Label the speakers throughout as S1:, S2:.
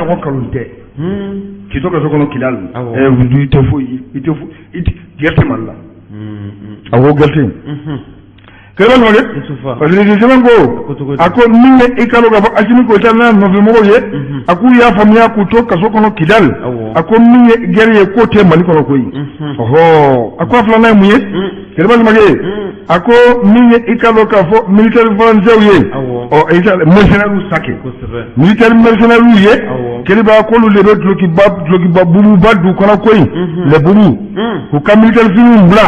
S1: ɲɔgɔn kalon tɛ k'i to kaso kɔnɔ Kidali, i tɛ foyi, i tɛ i guerre tɛ Mali la. Awɔ, guerre tɛ yen. Kɛlɛ parce que sɛbɛn ko, a ko min ye i ka dɔn k'a fɔ Asimi Goyita n'a nɔfɛmɔgɔw ye, a k'u y'a faamuya k'u to kaso kɔnɔ Kidali, a ko min ye guerre ye, k'o tɛ Mali kɔnɔ koyi. Ɔhɔ, a ko a filanan ye mun ye? Kɛlɛba Samakɛ, a ko min ye i ka dɔn k'a fɔ militaire français ye, ɔ mercenaires sa kɛ, militaire mercenaires ye, Kɛlɛba, k'olu de bɛ dulokiba bububa du kɔnɔ koyi, les boubous, k'u ka militaire finiw bila.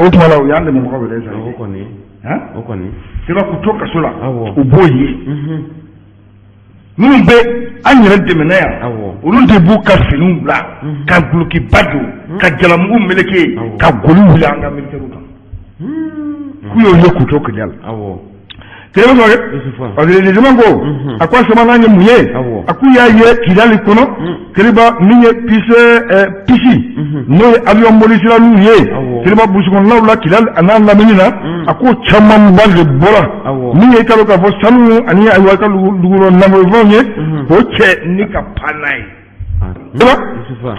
S1: O tuma la, u y'an dɛmɛbagaw yɛrɛ sa.
S2: O kɔni.
S1: Kɛlɛba, k'u to kaso la, u b'o ye, minnu bɛ an yɛrɛ dɛmɛ yan, olu de b'u ka finiw bila ka dulokiba don, ka jalamugu meleke, ka goli wuli an ka militaires kan, k'u y'o ye k'u to Kidali. Kɛlɛ sɔrɔ, parce que jama ko, a ko a sabanan ye mun ye? A k'u y'a ye Kidali kɔnɔ, Kɛlɛba, min ye piste, n'o ye avion bolisiraninw ye, Kɛlɛba, burusikɔnɔnaw la Kidali a n'a lamini na, a ko camanba de bɔra, min ye i ka dɔn k'a fɔ sanu ani ayiwa i ka dugukolo nafolofɛnw ye, k'o cɛ ni ka pan n'a ye.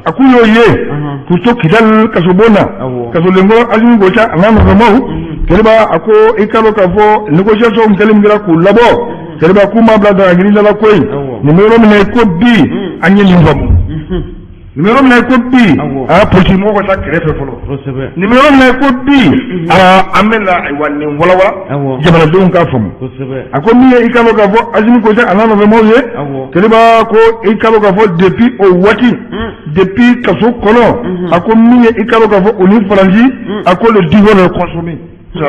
S1: A k'u y'o ye k'u to Kidali kasobon na, kasolenkɔrɔ Asimi Goyita a n'a nɔfɛmaw. Kɛlɛba, a ko i ka dɔn k'a fɔ négociation kɛlen min kɛra k'u labɔ, Kɛlɛba, k'u ma bila daga da la koyi. Nin bɛ yɔrɔ min na i ko bi, an ye nin faamu. Nin bɛ yɔrɔ min na i ko bi, aa, politique mɔgɔw ka taa kɛrɛfɛ fɔlɔ. Nin bɛ yɔrɔ min na i ko bi, aa, an bɛ na ayiwa nin walawala jamanadenw k'a faamu. A ko min ye i ka dɔn k'a fɔ Asimi Goyita a n'a nɔfɛmaw ye, Kɛlɛba, ko i ka dɔn k'a fɔ depuis o waati, depuis kaso kɔnɔ, a ko min ye i ka dɔn k'a fɔ o ni Faransi, a ko le divorce est consommé. Vous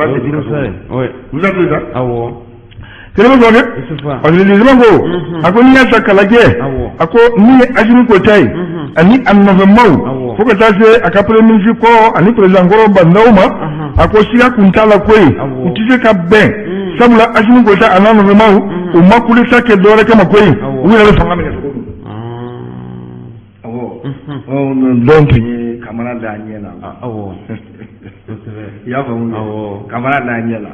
S1: avez ça? Kɛlɛ sɔrɔ, parce que jama ko, a ko n'i y'a ta k'a lajɛ, a ko min ye Asimi Goyita ye ani a nɔfɛmaw, fo ka taa se a ka premier ministre kɔrɔ ani président kɔrɔ Bah N'Daw ma, a ko siga kun t'a la koyi, u tɛ se ka bɛn, sabula Asimi Goyita a n'a nɔfɛmaw, u ma coup d'État kɛ dɔwɛrɛ kama koyi, u yɛrɛ bɛ fanga minɛ cogo min. Awɔ, dɔw tun ye kamana da ɲɛ na. I y'a faamu, kamana da ɲɛ la.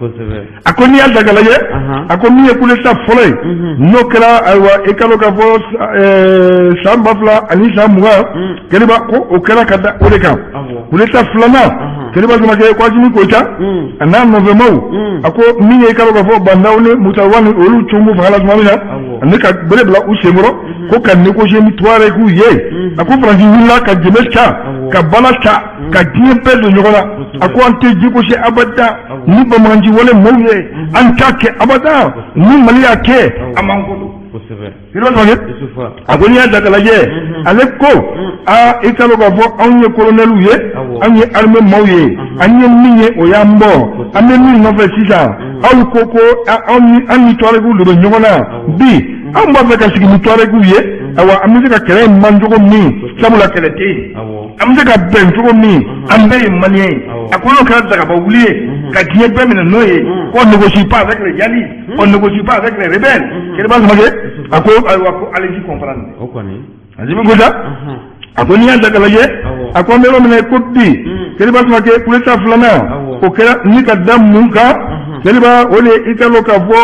S1: A ko n'i y'a ta k'a lajɛ, a ko min ye coup d'État fɔlɔ ye, n'o kɛra ayiwa i ka dɔn k'a fɔ san 2020, Kɛlɛba, ko o kɛra ka da o de kan. Coup d'État filanan, Kɛlɛba Samakɛ, ko Asimi Goyita a n'a nɔfɛmaw, a ko min ye i ka dɔn k'a fɔ Bah N'Daw ni Moctar Ouane, olu cunbu fanga la tuma min na, ani ka bere bila u senkɔrɔ ko ka négocier ni Touareg ye, a ko Faransi wulila ka jɛmɛ ca, ka bala ca, ka diɲɛ bɛɛ don ɲɔgɔn na. A ko an tɛ négocier abada ni banbaganci wale maaw ye, an t'a kɛ abada. Ni Mali y'a kɛ, an b'an kɔ don. A ko n'i y'a ta k'a lajɛ, ale ko aa, i ka dɔn k'a fɔ anw ye colonɛliw ye, anw ye armée maaw ye, an ye min ye, o y'an bɔ, an bɛ min nɔfɛ sisan. Aw ko ko anw ni an ni Touaregw de bɛ ɲɔgɔn na bi, anw b'a fɛ ka sigi ni Touaregw ye. Ayiwa, an bɛ se ka kɛlɛ in man cogo min, sabula kɛlɛ tɛ yen, an bɛ se ka bɛn cogo min, an bɛɛ ye Malien ye. A ko n'o kɛra dagaba wuli ye ka diɲɛ bɛɛ minɛ n'o ye, on négocie pas avec les djihadistes, on négocie pas avec les rebelles. Kɛlɛba Samakɛ, a ko ayiwa, ko allez-y comprendre. Asimi Goyita, a ko n'i y'a ta k'a lajɛ, a ko an bɛ yɔrɔ min na ko bi, Kɛlɛba Samakɛ, coup d'État filanan, o kɛra ni ka da mun kan? Kɛlɛba, o de i ka dɔn k'a fɔ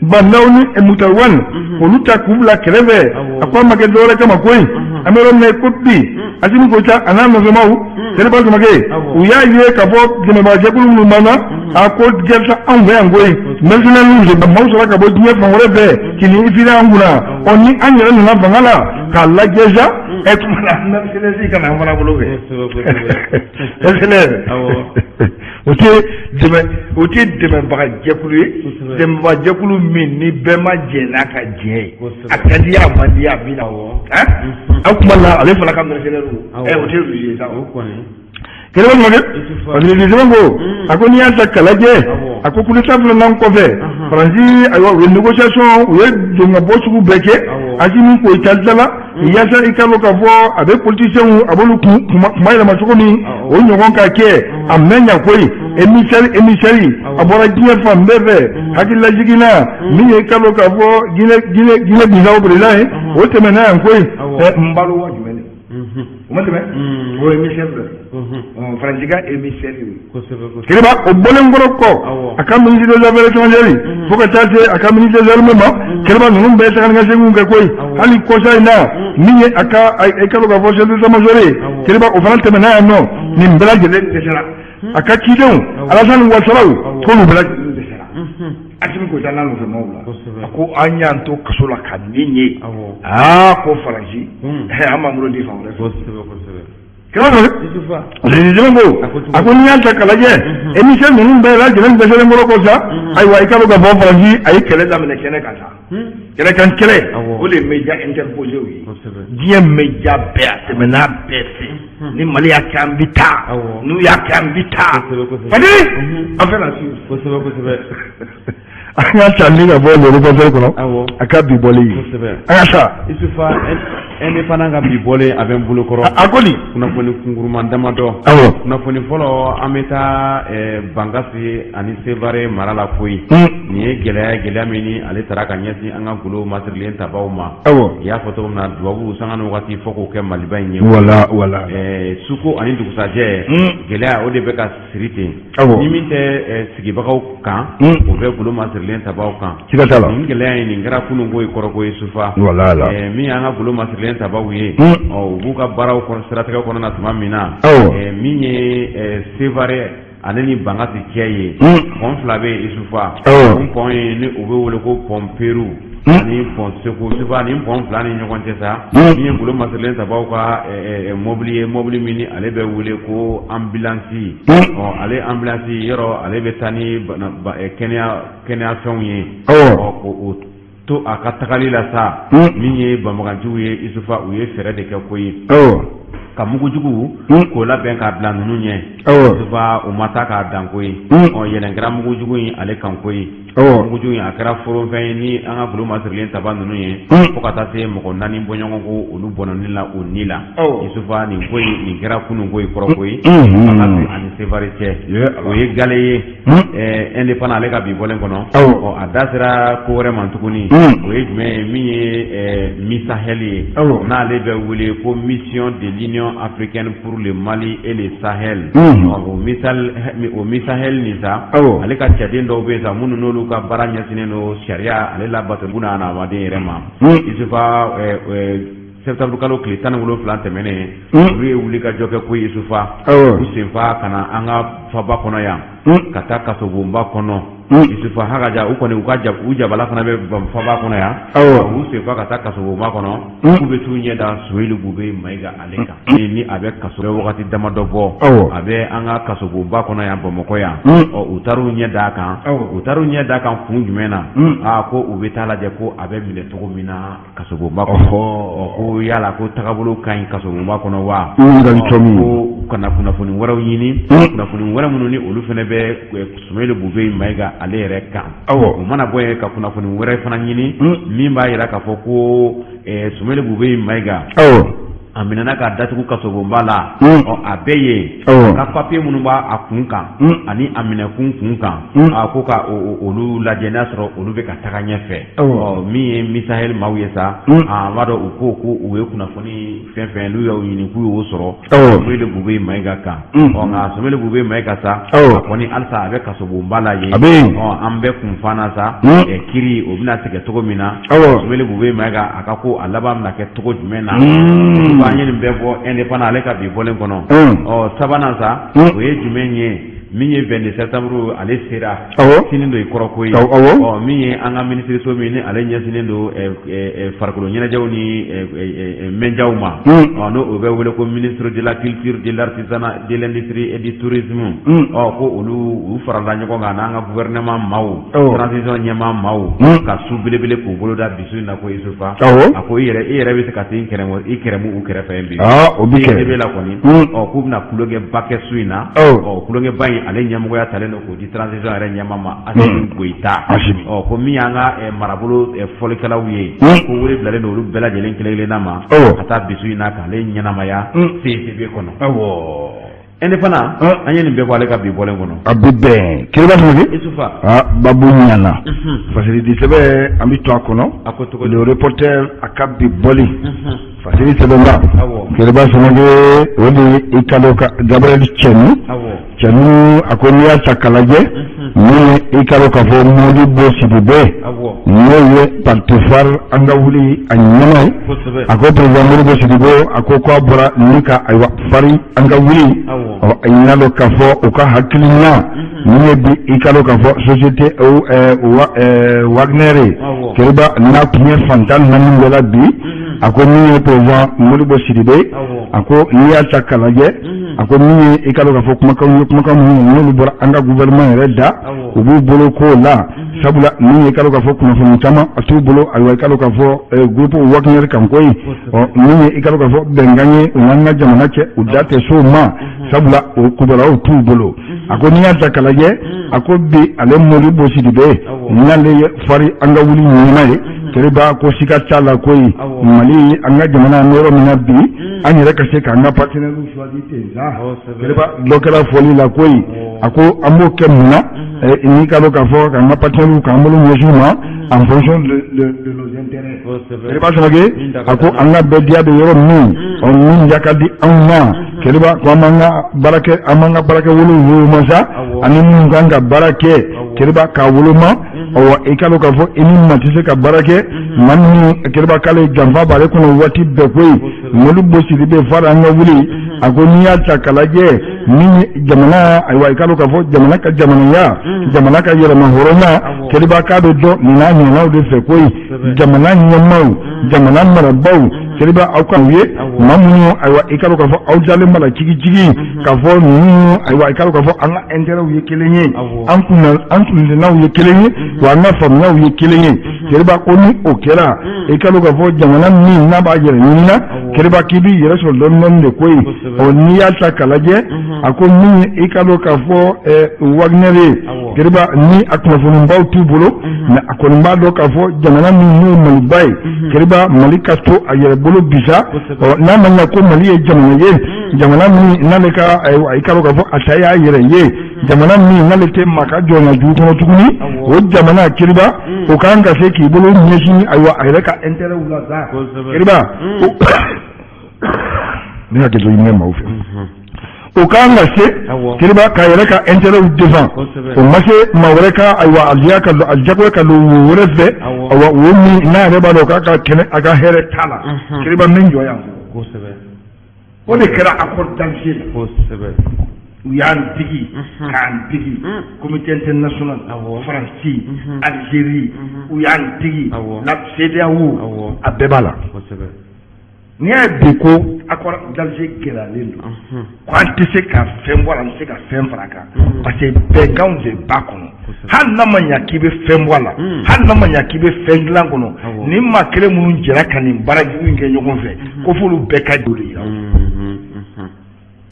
S1: Bah N'Daw ni Moctar Ouane, olu ta k'u bila kɛrɛfɛ, a ko a ma kɛ dɔwɛrɛ kama koyi. An bɛ yɔrɔ min na ko bi, Asimi Goyita a n'a nɔfɛmaw, Kɛlɛba Samakɛ, u y'a ye k'a fɔ dɛmɛbagajɛkulu minnu b'an na, a ko guerre tɛ anw fɛ yan koyi, mercenaires de maaw sɔrɔ ka bɔ diɲɛ fan wɛrɛ fɛ k'i ni filer an kunna. Ɔ, ni an yɛrɛ nana fanga la k'a lajɛ sa, ɛ tuma la mercenaires ka na an fana bolo fɛ. Mercenaires, o tɛ dɛmɛ, o tɛ dɛmɛbaga jɛkulu ye, dɛmɛbaga jɛkulu min ni bɛɛ ma jɛn n'a ka jɛ ye, a ka di a man di a bi na aw kuma la, ale fana ka mercenaires, ɛ, o tɛ Russie ye sa. Kɛlɛ Samakɛ, parce que sɛbɛn ko, a ko n'i y'a ta k'a lajɛ, a ko coup d'État filanan kɔfɛ, Faransi, ayiwa, u ye négociation, u ye don ka bɔ sugu bɛɛ kɛ Asimi Goyita da la, yaasa i ka dɔn k'a fɔ a bɛ politiciens, a b'olu kuma yɛlɛma cogo min, o ɲɔgɔn ka kɛ a mɛn ɲa koyi. Émissaire a bɔra diɲɛ fan bɛɛ fɛ, hakililajigin na min ye i ka dɔn k'a fɔ Guinée Bissau président ye, o tɛmɛna yan koyi. N balo wa jumɛn de? O ma tɛmɛ, o ye émissaire dɔ ye, Faransi ka émissaire ye. Kiriba, o bɔlen kɔrɔ kɔ, a ka ministre des Affaires étrangères fo ka taa se a ka ministre des Armées ma, Kiriba, ninnu bɛɛ taga ni ka seginw kɛ koyi. Hali kɔsa in na, min ye a ka, i ka dɔn k'a fɔ, chef d'état-major ye, Kiriba, o fana tɛmɛna yan nɔ. Nin bɛɛ lajɛlen dɛsɛra. A ka cidenw, Alassane Ouattara, k'olu bɛɛ lajɛlen dɛsɛra. Assimi Goïta n'a nɔfɛ maaw la, a ko an y'an to kaso la ka min ye, aa, ko Faransi, an b'an bolo di fan wɛrɛ fɛ. Ko a ko n'i y'a ta k'a lajɛ, émissaire ninnu bɛɛ lajɛlen dɛsɛlen kɔrɔ kɔ sa, ayiwa, i ka dɔn k'a fɔ Faransi a ye kɛlɛ daminɛ kɛnɛ kan sa. Kɛlɛ kan kɛlɛ, o de ye média interposé ye. Diɲɛ média bɛɛ, a tɛmɛn'a bɛɛ fɛ. Ni Mali y'a kɛ, an bɛ taa. N'u y'a kɛ, an bɛ taa. Fadi, an fɛ na suivre. An ka ta ni ka bɔ Le Reporter kɔnɔ, a ka bi bɔlen ye. An ka sa.
S2: Isufa, Indépendant ka bi bɔlen, a bɛ n bolo kɔrɔ.
S1: A ko nin.
S2: Kunnafoni kunkuruman damadɔ. Kunnafoni fɔlɔ, an bɛ taa Bankasi ani Sevare mara la koyi. Nin ye gɛlɛya, gɛlɛya min ni ale taara ka ɲɛsin an ka golo masirilen tabaw ma. I y'a fɔ cogo min na, dubabu sanga ni wagati fɔ k'o kɛ Maliba in ye.
S1: Wala wala.
S2: Suko ani dugusajɛ, gɛlɛya o de bɛ ka siri ten. Ni min tɛ sigibagaw kan, o bɛ golo masirilen tabaw kan.
S1: Siga t'a la.
S2: Nin gɛlɛya in, nin kɛra kununko ye, kɔrɔko ye, Sufa.
S1: Wala.
S2: Min y'an ka golo masirilen tabaw ye, ɔ, u b'u ka baaraw siratigɛ kɔnɔ na tuma min na, min ye Sevare ale ni Bankasi cɛ ye, pont fila bɛ yen, Isufa. O pont ye ni u bɛ wele ko pont Peru ani pont Seko. Sufa, nin pont fila ni ɲɔgɔn cɛ sa, min ye golo masirilen tabaw ka mobili ye, mobili min ni ale bɛ wele ko ambulance. Ɔ, ale ambulance yɔrɔ, ale bɛ taa ni kɛnɛya fɛnw ye. Ɔ, o to a ka tagali la sa, min ye banbaganciw ye, Isufa, u ye fɛɛrɛ de kɛ koyi ka mugujugu k'o labɛn k'a bila ninnu ɲɛ. Isufa, o ma taa k'a dan koyi. Ɔ, yɛlɛn kɛra mugujugu in ale kan koyi. Mugujugu in, a kɛra foronfɛn ye ni an ka golo masirilen taba ninnu ye, fo ka taa se mɔgɔ naani bɔɲɔgɔn ko olu bɔnɔni la o ni la. Isufa, nin ko in, nin kɛra kunun ko ye, kɔrɔ koyi, ani Sevare cɛ. O ye gale ye Indépendant ale ka bi bɔlen kɔnɔ. Ɔ, a da sera ko wɛrɛ ma tuguni. O ye jumɛn ye? Min ye MISAHEL ye, n'ale bɛ wele ko Mission de l'Union africaine pour le Mali et le Sahel. O MISAHEL nin sa, ale ka cɛden dɔw bɛ yen sa, minnu n'olu ka baara ɲɛsinnen don sariya ale labato buna hadamaden yɛrɛ ma. Isufa, septembre kalo tile 17 tɛmɛnen, olu ye wuli ka jɔ kɛ ko Isufa, u senfa ka na an ka faba kɔnɔ yan, ka taa kasobonba kɔnɔ. Isufa, hakaja, u kɔni u ka u jabala fana bɛ faba kɔnɔ yan. U senfa ka taa kasobonba kɔnɔ k'u bɛ t'u ɲɛ da Soumeylou Boubèye Maïga ale kan, ni a bɛ kaso bɛ wagati damadɔ bɔ, a bɛ an ka kasobonba kɔnɔ yan, Bamakɔ yan. Ɔ, u taar'u ɲɛ da a kan. U taar'u ɲɛ da a kan kun jumɛn na? Aa, ko u bɛ taa lajɛ ko a bɛ minɛ cogo min na kasobonba kɔnɔ. Ɔ, ko yala ko tagabolo ka ɲi kasobonba kɔnɔ wa? Ko kana kunnafoni wɛrɛw ɲini, kunnafoni wɛrɛ minnu ni olu fana bɛ Soumeylou Boubèye Maïga ale yɛrɛ kan. O mana bɔ yen, ka kunnafoni wɛrɛ fana ɲini min b'a jira k'a fɔ ko Soumeylou Boubèye Maïga, a minɛna k'a datugu kasobonba la. Ɔ, a bɛɛ ye ka papiye minnu b'a a kun kan ani a minɛkun kun kan, a ko ka olu lajɛ n'a sɔrɔ olu bɛ ka taga ɲɛfɛ. Ɔ, min ye MISAHEL maaw ye sa, an b'a dɔn u ko ko u ye kunnafoni fɛn fɛn n'u y'o ɲini, k'u y'o sɔrɔ Soumeylou Boubèye Maïga kan. Ɔ, nka Soumeylou Boubèye Maïga sa, a kɔni halisa a bɛ kasobonba la yen. Ɔ, an bɛɛ kun fana sa, kiri o bɛna tigɛ cogo min na, Soumeylou Boubèye Maïga a ka ko a laban bɛna kɛ cogo jumɛn na? An ye nin bɛɛ bɔ Indépendant ale ka bi bɔlen kɔnɔ. Ɔ, sabanan sa, o ye jumɛn ye? Min ye 22 septembre, ale sera sini don i kɔrɔ ko ye. Ɔ, min ye an ka minisiriso min ni ale ɲɛsinnen don farikolo ɲɛnajɛw ni mɛnjaw ma, ɔ, n'o o bɛ wele ko ministre de la Culture, de l'Artisanat, de l'Industrie et du Tourisme, ɔ, ko olu u farala ɲɔgɔn kan n'an ka gouvernement maaw, transition ɲɛmaa maaw, ka su belebele k'u bolo da bisu in na ko Isufa. A ko i yɛrɛ, i yɛrɛ bɛ se ka taa i kɛrɛmu u kɛrɛfɛ yen bi.
S1: O bɛ kɛ.
S2: CICB la kɔni, ɔ, k'u bɛna tulonkɛba kɛ su in na. Ɔ, tulonkɛba in, ale ɲɛmɔgɔya talen don k'o di transition yɛrɛ ɲɛmaa ma, Assimi Goïta. Ɔ, ko min y'an ka marabolo fɔlikɛlaw ye, ko wele bilalen don olu bɛɛ lajɛlen kelen kelenna ma ka taa bisu in na k'ale ɲɛnamaya CICB kɔnɔ. Indépendant, an ye nin bɛɛ bɔ ale ka bi bɔlen kɔnɔ.
S1: A bɛ bɛn, Kiriba Samake.
S2: Isufa.
S1: Aa, babu ɲana fasiridi sɛbɛn, an bɛ to a kɔnɔ.
S2: A ko cogo?
S1: Le Reporter a ka bi bɔli. Fasiri sɛbɛnba Keriba Samake, o de ye i ka dɔn ka Gabriel Cɛnu Cɛnu. A ko n'i y'a ta k'a lajɛ, min ye i ka dɔn k'a fɔ Modibo Sidibe, n'o ye parti phare An ka wuli a ɲɛmaa ye, a ko président Modibo Sidibe, a ko k'a bɔra ni ka ayiwa FARE An ka wuli, ɔ a y'a dɔn k'a fɔ u ka hakilina min ye bi i ka dɔn k'a fɔ société Wagner ye, Keriba, n'a tun ye fan 14 bɛɛ la bi. A ko min ye président Modibo Sidibe, a ko n'i y'a ta k'a lajɛ, a ko min ye i ka dɔn k'a fɔ kumakan ye, kumakan minnu n'olu bɔra an ka gouvernement yɛrɛ da, u b'u bolo k'o la, sabula min ye i ka dɔn k'a fɔ kunnafoni caman a t'u bolo, ayiwa i ka dɔn k'a fɔ groupe Wagner kan koyi. Ɔ min ye i ka dɔn k'a fɔ bɛnkan ye u n'an ka jamana cɛ, u da tɛ s'o ma, sabula o kibaruyaw t'u bolo. A ko n'i y'a ta k'a lajɛ, a ko bi ale Modibo Sidibe, n'ale ye FARE An ka wuli ɲɛmaa ye, Keriba, ko siga t'a la koyi, Mali, an ka jamana, an bɛ yɔrɔ min na bi, an yɛrɛ ka se k'an ka partenaires choisi ten sa. Keriba, dɔ kɛra fɔli la koyi. A ko an b'o kɛ mun na? N'i ka dɔn k'a fɔ k'an ka partenaires k'an bolo ɲɛsin u ma en fonction de nos intérêts. Keriba Samake, a ko an ka bɛɛ diya bɛ yɔrɔ min, ɔ min ja ka di anw na. Keriba ko an b'an ka baara kɛ, an b'an ka baarakɛ wolow woloma sa, ani minnu kan ka baara kɛ, Keriba, k'a woloma. Ɔwɔ, i ka dɔn k'a fɔ i ni maa tɛ se ka baara kɛ, maa min, Keriba, k'ale janfa b'ale kɔnɔ waati bɛɛ koyi. Modibo Sidibe, FARE An ka wuli, a ko n'i y'a ta k'a lajɛ, min jamana, ayiwa i ka dɔn k'a fɔ jamana ka jamanaya, jamana ka yɛrɛma hɔrɔnya, Keriba, k'a bɛ dɔn nin n'a ɲɔgɔnnaw de fɛ koyi. Jamana ɲɛmaaw, jamana marabaaw, Keriba, aw ka ye maa minnu, ayiwa i ka dɔn k'a fɔ aw dalen b'a la jigijigi k'a fɔ ninnu, ayiwa i ka dɔn k'a fɔ an ka intérêt ye kelen ye, an kun an kundennaw ye kelen ye, wa an ka faamuyaw ye kelen ye. Keriba ko ni o kɛra, i ka dɔn k'a fɔ jamana min n'a b'a yɛrɛ ɲini na, Keriba, k'i b'i yɛrɛ sɔrɔ dɔɔnin dɔɔnin de koyi. Ɔ n'i y'a ta k'a lajɛ, a ko min ye i ka dɔn k'a fɔ Wagner ye, Keriba, ni a kunnafonibaw t'u bolo, mais a kɔni b'a dɔn k'a fɔ jamana min n'o ye Maliba ye, Keriba, Mali ka to a yɛrɛ bolo bisa. Ɔ n'a ma ɲɛ ko Mali ye jamana ye, jamana min n'ale ka, ayiwa i ka dɔn k'a fɔ a ta y'a yɛrɛ ye, jamana min n'ale tɛ maa ka jɔnya jugu kɔnɔ tuguni, o jamana, Keriba, o kan ka se k'i bolo ɲɛsin ayiwa a yɛrɛ ka intérêt la sa. Keriba, ne ka kɛ ɲini maaw fɛ, o kan ka se, Keriba, k'a yɛrɛ ka intérêt défend, o ma se maa wɛrɛ ka, ayiwa a diya ka don, a jagoya ka don wo wɛrɛ fɛ, ayiwa wo min n'a yɛrɛ b'a dɔn k'a ka kɛnɛ, a ka hɛrɛ t'a la. Keriba, min jɔ yan, o de kɛra accord d'Alger la. U y'an digi k'an digi, comité international, Faransi, Algérie, u y'an digi, la CEDEAO, a bɛɛ b'a la. N'i y'a ye bi ko accord d'Alger gɛlɛyalen don, ko an tɛ se ka fɛn bɔ a la, an tɛ se ka fɛn fara a kan, parce que bɛnkanw de b'a kɔnɔ. Hali n'a ma ɲɛ k'i bɛ fɛn bɔ a la, hali n'a ma ɲɛ k'i bɛ fɛn dilan kɔnɔ, nin maa kelen minnu jɛra ka nin baara jugu in kɛ ɲɔgɔn fɛ, ko f'olu bɛɛ ka don de yira.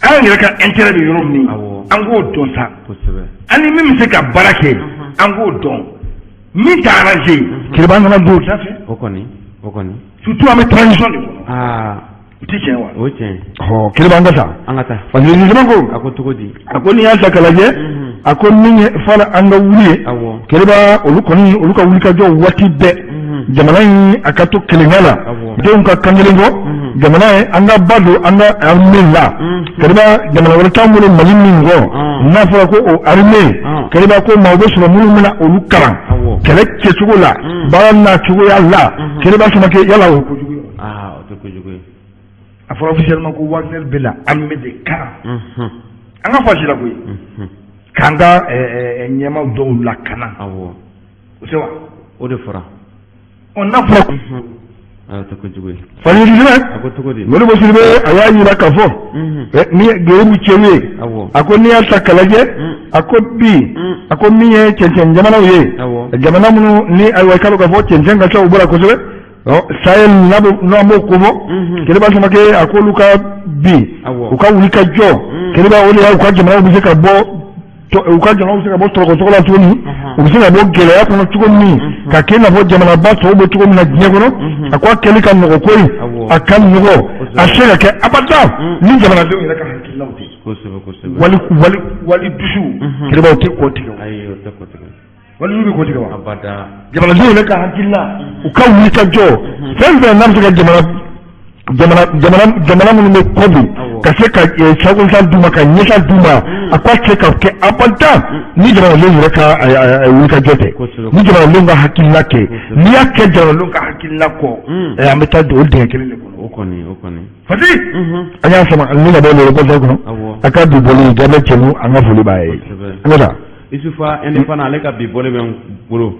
S1: An yɛrɛ ka intérêt bɛ yɔrɔ min, an k'o dɔn sa. An ni min bɛ se ka baara kɛ, an k'o dɔn. Min t'a arrangé, Kiriba, an kana don o da fɛ.
S2: O kɔni, o kɔni.
S1: Surtout an bɛ transition de kɔnɔ. O tɛ tiɲɛ wa?
S2: O ye tiɲɛ.
S1: Ɔ Kiriba, an ka taa.
S2: An ka taa.
S1: Parce que nin ko.
S2: A ko cogo di?
S1: A ko n'i y'a ta k'a lajɛ, a ko min ye FARE An ka wuli ye, Kiriba, olu kɔni, olu ka wulikajɔ waati bɛɛ, jamana in a ka to kelenya la, denw ka kan kelen kɔ, jamana ye an ka ba don an ka armée la. Kariba, jamana wɛrɛ t'an bolo Mali min kɔ, n'a fɔra ko o armée, Kariba, ko maaw bɛ sɔrɔ minnu bɛna olu kalan kɛlɛ kɛcogo la, baara n'a cogoya la. Kariba Samake, yala o kojugu ye?
S2: O tɛ kojugu ye.
S1: A fɔra officiellement ko Wagner bɛ na armée de kalan. An ka fɔ a si la koyi, k'an ka ɲɛmaaw dɔw lakana. O tɛ wa?
S2: O de fɔra.
S1: Ɔ n'a fɔra.
S2: O tɛ kojugu ye.
S1: Fajiri.
S2: A ko cogo di?
S1: Modibo Sidibe, a y'a yira k'a fɔ ni Geribu cɛw ye, a ko n'i y'a ta k'a lajɛ, a ko bi, a ko min ye cɛncɛn jamanaw ye, jamana minnu ni ayiwa i ka dɔn k'a fɔ cɛncɛn ka ca u bɔra kosɛbɛ, ɔ Sahel n'an b'o kofɔ, Keriba Samake, a k'olu ka bi u ka wuli ka jɔ, Keriba, o de y'a u ka jamanaw bɛ se ka bɔ, u ka jamanaw bɛ se ka bɔ tɔrɔkɔtɔgɔ la cogo min, u bɛ se ka bɔ gɛlɛya kɔnɔ cogo min, ka kɛ i n'a fɔ jamanaba tɔw bɛ cogo min na diɲɛ kɔnɔ. A ko a kɛli ka nɔgɔ koyi, a ka nɔgɔ, a se ka kɛ abada ni jamanadenw yɛrɛ ka hakilinaw tɛ. Wali wali wali dusu, Keriba, o tɛ kɔ tigɛ. Wali dusu bɛ kɔ tigɛ wa? Jamanadenw yɛrɛ ka hakilina, u ka wuli ka jɔ, fɛn fɛn n'a bɛ se ka jamana Jamana minnu bɛ kɔ bi ka se ka sagosa d'u ma, ka ɲɛsa d'u ma, a k'a se ka kɛ abada ni jamanadenw yɛrɛ ka wulikajɔ tɛ, ni jamanadenw ka hakilina kɛ. N'i y'a kɛ jamanadenw ka hakilina kɔ, an bɛ taa don o dingɛ kelen de kɔnɔ.
S2: O kɔni.
S1: Fati, an y'a sama ni ka bɔ le reporter kɔnɔ, a ka bi bɔli Gabriel Cɛnu, an ka foli b'a ye. An ka taa.
S2: Isufa, Indépendant, ale ka bi bɔli bɛ n bolo.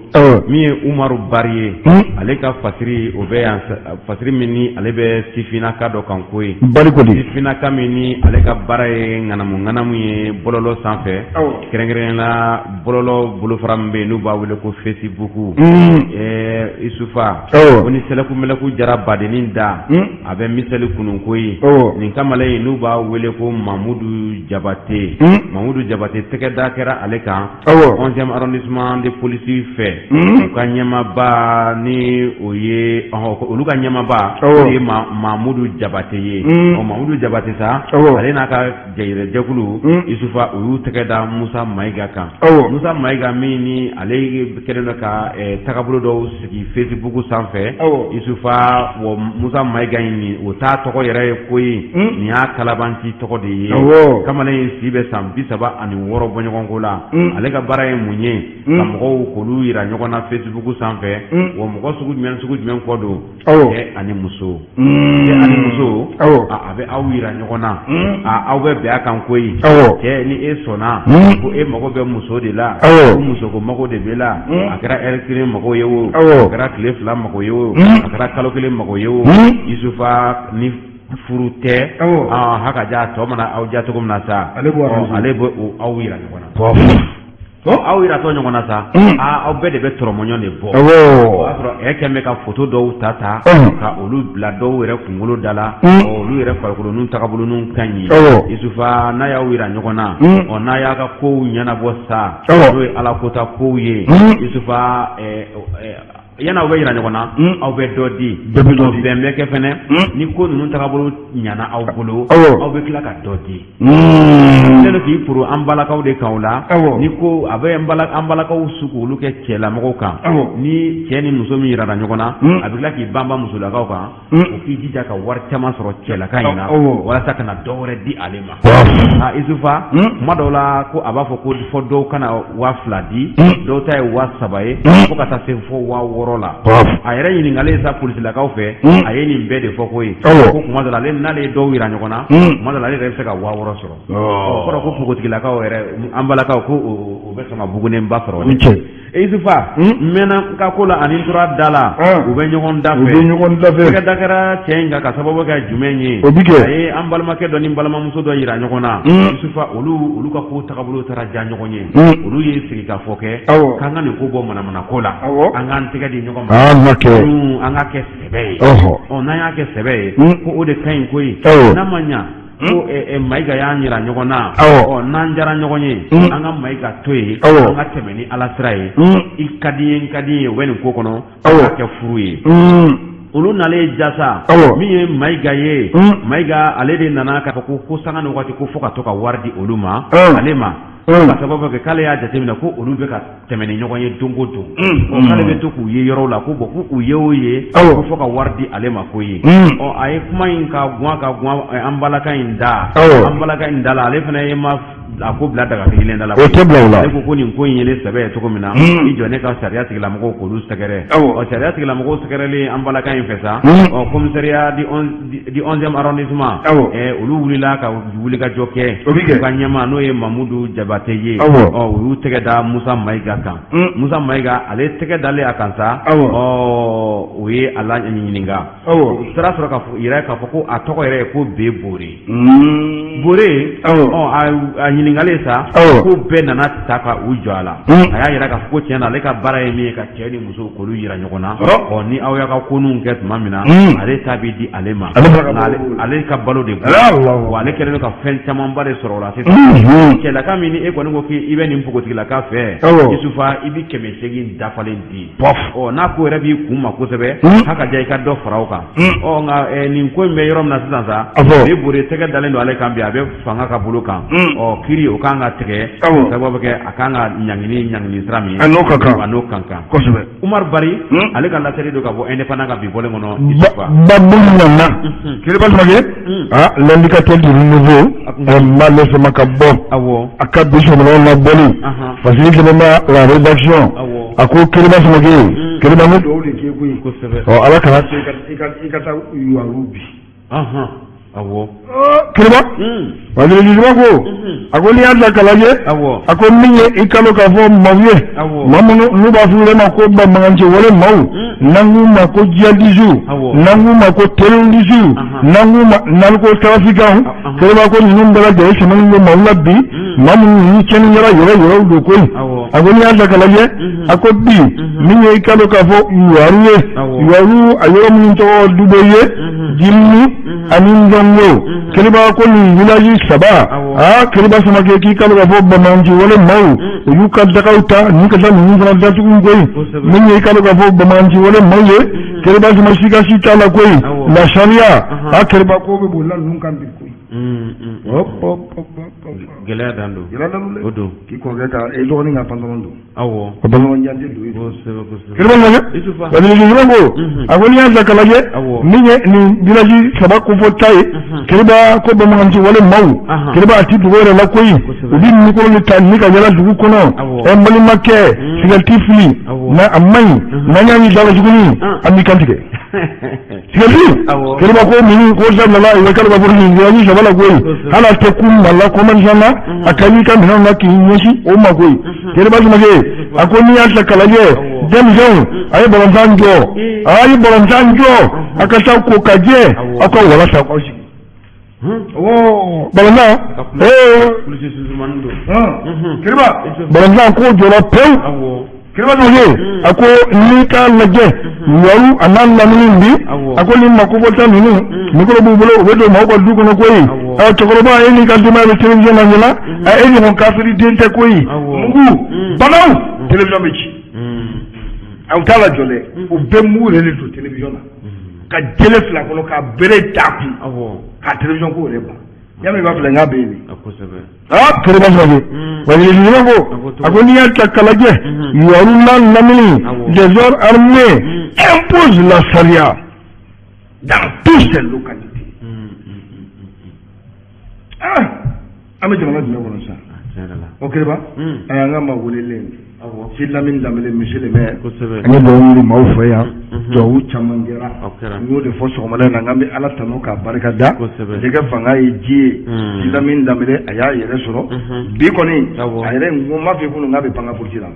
S2: Min ye Umaru Bari ye, ale ka fasiri o bɛ yan, fasiri min ni ale bɛ sifinnaka dɔ kan ko ye.
S1: Bari ko di?
S2: Sifinnaka min ni ale ka baara ye ŋanamu ŋanamu ye bɔlɔlɔ sanfɛ, kɛrɛnkɛrɛnnenya la bɔlɔlɔ bolofara min bɛ yen n'u b'a wele ko Facebook. Isufa, ko ni sɛlɛku mɛlɛku jara badennin da, a bɛ miseli kunun ko ye. Nin kamalen in n'u b'a wele ko Mamudu Jabate, Mamudu Jabate, tɛgɛ da kɛra ale kan 11e arrondissement de police fɛ. U ka ɲɛmaaba ni o ye, olu ka ɲɛmaaba o ye Mamudu Jabate ye. Ɔ, Mamudu Jabate sa, ale n'a ka jɛkulu, Isufa, u y'u tɛgɛ da Musa Mayiga kan. Musa Mayiga min ni ale kɛlen don ka tagabolo dɔw sigi Facebook sanfɛ, Isufa, wa Musa Mayiga in nin, o t'a tɔgɔ yɛrɛ ye ko ye, nin y'a kalabanci tɔgɔ de ye. Kamalen in si bɛ san 36 bɔɲɔgɔnko la. Ale ka baara ye mun ye? Ka mɔgɔw k'olu yira ɲɔgɔn na Facebook sanfɛ. Wa mɔgɔ sugu jumɛn sugu jumɛn kɔ don? Cɛ ani muso, cɛ ani muso, a bɛ aw yira ɲɔgɔn na, aw bɛ bɛn a kan koyi. Cɛ, ni e sɔnna ko e mago bɛ muso de la, ko muso ko mago de b'e la, a kɛra ɛri kelen mago ye o, a kɛra tile 2 mago ye o, a kɛra kalo kelen mago ye o, Isufa, ni furu tɛ, ha ka ja tɔ mana aw ja cogo min na sa, ale bɛ aw yira ɲɔgɔn na. Aw yiratɔ ɲɔgɔn na sa, aw bɛɛ de bɛ tɔrɔmɔɲɔ de bɔ. O y'a sɔrɔ ɛ kɛlen bɛ ka foto dɔw ta ta ka olu bila dɔw yɛrɛ kunkolo da la, olu yɛrɛ farikolo n'u tagabolo n'u ka ɲi. Isufa, n'a y'aw yira ɲɔgɔn na, ɔ, n'a y'a ka kow ɲɛnabɔ sa, n'o ye ala kota kow ye, Isufa, yan'aw bɛ yira ɲɔgɔn na, aw bɛ dɔ di. Bɛn bɛ kɛ fɛnɛ, ni ko ninnu tagabolo ɲana aw bolo, aw bɛ tila ka dɔ di. Ne k'i poro an balakaw de kan o la, ni ko a bɛ an balakaw su k'olu kɛ cɛlamɔgɔw kan. Ni cɛ ni muso min yirara ɲɔgɔn na, a bɛ tila k'i banba musolakaw kan, o k'i jija ka wari caman sɔrɔ cɛlaka in na walasa ka na dɔ wɛrɛ di ale ma. Isufa, kuma dɔw la ko a b'a fɔ ko fɔ dɔw ka na 2000 di, dɔw ta ye 3000 ye, fo ka taa se fo 6000 la. A yɛrɛ ɲininkalen sa polisilakaw fɛ, a ye nin bɛɛ de fɔ ko ye ko kuma dɔ la, ale n'ale ye dɔw yira ɲɔgɔn na, kuma dɔ la ale yɛrɛ bɛ se ka 6000 sɔrɔ. O kɔrɔ ko npogotigilakaw yɛrɛ, an balakaw, ko o bɛ sɔn ka bugunenba sɔrɔ. Isufa, n mɛnna n ka ko la ani n tora da la, u bɛ ɲɔgɔn da
S1: fɛ, u bɛ ɲɔgɔn da fɛ.
S2: Tɛgɛ da kɛra cɛ in kan ka sababu kɛ jumɛn ye?
S1: O bɛ kɛ.
S2: A ye an balimakɛ dɔ ni balimamuso dɔ yira ɲɔgɔn na. Isufa, olu ka ko tagabolo taara diya ɲɔgɔn ye. Olu ye sigikafɔ kɛ k'an ka nin ko bɔ manamana ko la, an k'an tɛgɛ di ɲɔgɔn ma, an ka kɛ sɛbɛ ye. Ɔ, n'an y'a kɛ sɛbɛ ye, ko o de ka ɲi koyi. N'a ma ɲa ko Mayiga y'an yira ɲɔgɔn na, ɔ, n'an diyara ɲɔgɔn ye, an ka Mayiga to yen, an ka tɛmɛ ni Ala sira ye. I ka di n ye, n ka di ye, u bɛ nin ko kɔnɔ, an ka kɛ furu ye. Olu nalen jasa, min ye Mayiga ye, Mayiga ale de nana k'a fɔ ko sanga ni waati ko fo ka to ka wari di olu ma, ale ma, ka sababu kɛ k'ale y'a jateminɛ ko olu bɛ ka tɛmɛ ni ɲɔgɔn ye don o don, k'ale bɛ to k'u ye yɔrɔw la, ko bon, k'u ye o ye, ko fo ka wari di ale ma ko ye. Ɔ, a ye kuma in ka guwan ka guwan an balaka in da, an balaka in da la, ale fana ye ma a ko bila daga sigilen da la.
S1: O tɛ bila o la.
S2: Ale ko nin ko in ye ne sɛbɛ ye cogo min na, i jɔ ne ka sariya tigilamɔgɔw k'olu sɛgɛrɛ. Ɔ, sariya tigilamɔgɔw sɛgɛrɛlen an balaka in fɛ sa, ɔ, commissariat du 11e arrondissement, olu wulila ka wulikajɔ kɛ.
S1: O bɛ kɛ.
S2: U ka ɲɛmaa n'o ye Mamudu Jabate ye, ɔ, u y'u tɛgɛ da Musa Mayiga kan. Musa Mayiga, ale tɛgɛ dalen a kan sa, ɔ, u ye a la ɲininka. U taara sɔrɔ ka yira k'a fɔ ko a tɔgɔ yɛrɛ ye ko Be Bore. Bore, ɔ, a ɲininkalen sa, ko bɛɛ nana ta ka u jɔ a la. A y'a yira k'a fɔ ko tiɲɛ na, ale ka baara ye min ye, ka cɛ ni muso k'olu yira ɲɔgɔn na. Ɔ, ni aw y'a ka koninw kɛ tuma min na, ale ta bɛ di ale ma, ale ka balo de bɔ. Wa ale kɛlen don ka fɛn camanba de sɔrɔ o la sisan. Cɛlaka min ni e kɔni ko k'i bɛ nin npogotigilaka fɛ, Isufa, i bɛ 800 dafalen di. Ɔ, n'a ko yɛrɛ b'i kun ma kosɛbɛ. kosɛbɛ ha ka diya i ka dɔ fara o kan. Ɔ nka nin ko in bɛ yɔrɔ min na sisan sa, ni Bore tɛgɛ dalen don ale kan bi, a bɛ fanga ka bolo kan. Ɔ kiri o kan ka tigɛ, sababu bɛ kɛ a kan ka ɲangini ɲangini sira min
S1: a n'o ka kan,
S2: a n'o ka kan
S1: kosɛbɛ.
S2: Umar Bari ale ka laseli don ka bɔ Indépendant ka bi bɔlen kɔnɔ.
S1: Babu nana Kiriba Samake, ah, l'indicateur du renouveau malheureusement ka bɔ a ka bi sɔgɔmada na bɔli fasiri sɛbɛn bɛ la rédaction. A ko Kiriba Samake, Kiriba ne dugawu de k'e koyi. Ɔ Ala kana i ka taa yuwaru bi.
S2: Awɔ.
S1: Kiriba waziri ko, a ko n'i y'a ta k'a lajɛ, a ko min ye i kalo k'a fɔ maaw ye, maa minnu n'u b'a f'u yɛrɛ ma ko banbaganci wale maaw, n'an k'u ma ko jihadisiw, n'an k'u ma ko terrorisiw, n'an k'u ma narcotrafiquants, Kiriba ko ninnu bɛɛ lajɛlen sɛmɛnen don maaw la bi, maa minnu ni tiɲɛnikɛla yɛrɛ yɛrɛw don koyi. A ko n'i y'a ta k'a lajɛ, a ko bi min ye i kalo k'a fɔ Youwarou ye, Youwarou a yɔrɔ minnu tɔgɔ Dubeye, Jimini ani Ndongo, Kiriba ko nin village saba, aa Kiriba Samake, k'i kalo k'a fɔ banbaganci wale maaw u y'u ka dagaw ta ni ka taa ninnu fana datugu koyi. Min ye i kalo k'a fɔ banbaganci wale maaw ye, Kiriba Sama, sika si t'a la koyi, la charia, aa Kiriba ko bɛ bolila ninnu kan bi koyi.
S2: Gɛlɛya dan don.
S1: Gɛlɛya dan don dɛ.
S2: O don.
S1: K'i kɔrɔkɛ ka e dɔgɔnin ka pantalon don.
S2: Awɔ.
S1: Ka pantalon jan tɛ don yen.
S2: Kosɛbɛ kosɛbɛ.
S1: Kiriba lajɛ.
S2: Isufa.
S1: Waziri ko, a ko n'i y'a ta k'a lajɛ, min ye nin village saba kofɔ ta ye, Kiriba ko banbaganci wale maaw, Kiriba a ti dogo yɛrɛ la koyi, u bɛ micro de ta ni ka yala dugu kɔnɔ. Ɛ n balimakɛ, sigarɛti fili na a man ɲi, n'an y'a y'i da la tuguni, an b'i kan tigɛ. Sigɛriti, Kiriba ko min ko dabilala i bɛ kalo ka nin village saba la koyi, hali a tɛ kun mala commerçant na, a ka i ka minɛnw na k'i ɲɛsin o ma koyi. Kiriba Samake, a ko n'i y'a ta k'a lajɛ, denmisɛnw a ye balontan jɔ, a ye balontan jɔ, a ka taa ko ka jɛ, aw ka wala ta k'aw sigi. Balontan ee Kiriba, balontan ko jɔra pewu. Kiriba Samake, a ko n'i k'a lajɛ Youwarou a n'a lamini bi, a ko nin makofɔta ninnu, micro b'u bolo, u bɛ don maaw ka du kɔnɔ koyi. Ɔ cɛkɔrɔba, e n'i ka denbaya bɛ télévision na ɲɛna, e ɲɔgɔn kafiri den tɛ koyi. Mugu banaw télévision bɛ ci, aw t'a lajɔ dɛ, u bɛ mugu yɛrɛ de don télévision na ka jele fila kɔnɔ ka bere d'a kun ka télévision ko yɛrɛ ban. Yami i b'a filɛ n k'a bɛ yen de. Aa Kiriba Samake, waziri ko, a ko n'i y'a ta k'a lajɛ Youwarou n'a lamini, des hommes armés imposent la charia dans toutes ces localités. Ah, an bɛ jamana jumɛn kɔnɔ sisan? O Kiriba, an ka maa welelen si Lamini Danbele, monsieur le maire, an ye dugawu ɲini maaw fɛ yan, dugawu caman kɛra. N y'o de fɔ sɔgɔmada in na, k'an bɛ Ala tanu k'a barika da. Jɛgɛ fanga ye ji ye. Si Lamini Danbele, a y'a yɛrɛ sɔrɔ bi kɔni, a yɛrɛ n ko n m'a f'i ye kunun k'a bɛ pan ka politique la.